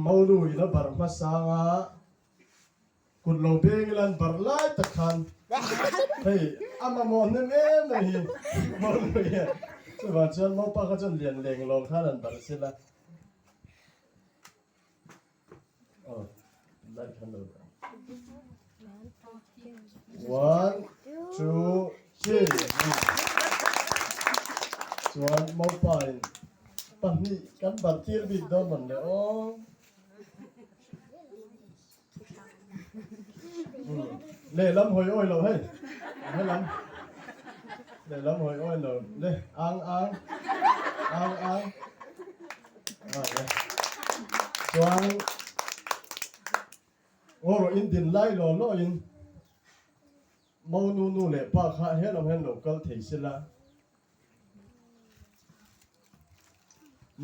Monu in a barh hmasang a, kut lo beng ila an barh lai tak khan hei a mamawh hnem em mai hi Monu hian chuvang chuan Mopa kha chuan lian leng lawng khan an barh sila. One, two, three. Chuan Mopa in pahnih kan ban tir bik dawn man le aw. Lehlam hawi awi lo hei. Helam. Lehlam hawi awi lo. Le ang ang. Ang ang. Ah, le. Chuan Aw in din lai law law in Mo nu nu leh pa kha helam hian lo kal thei sela.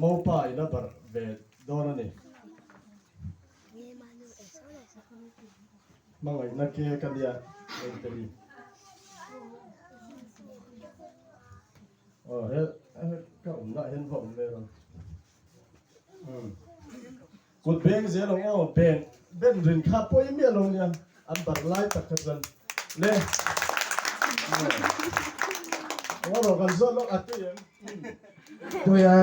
Mopa in a barh ve dawn a ni. Hmangaihna ke ka nia engte hi. Aw he ka awmna ah hian va awm ve rawn. Kut beng zel ang aw, ben ben rin kha pawi miah lo nia, an barh lai tak kha chuan le aw rawh kan zawt lawk a tui em? Tui a.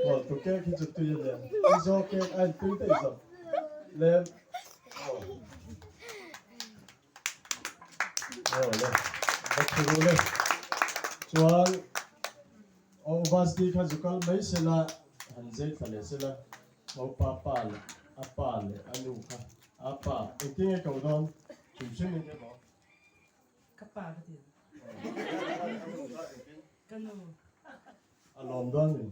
Aw tu cake hi chu tui a nia, i zaw cake a in tui daih zawk le aw aw le va thu ru le chuan Aw Vasti kha zu kal mai sela, han zai thla leh sela, Maupa pa leh a pa leh a nu kha a pa engtin nge ko dawn hrim hrim in emaw? Ka pa ka ti. Ka nu. A lawm dawn min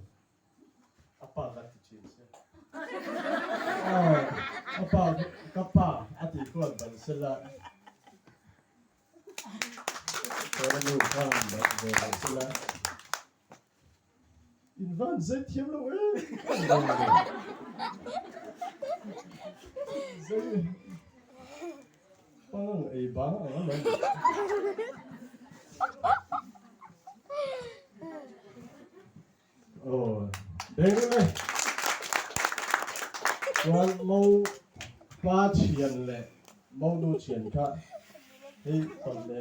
a pa ka ti thin se. Aw a pa ka pa a tih khuan ban sela. Chuan a nu khan bat ve lo sela, In van zai thiam lo em em lo. Zai pangang ei bang ang a lo. Aw, beng e. Chuan mo pa thian leh mo nu thian kha hei tawn leh.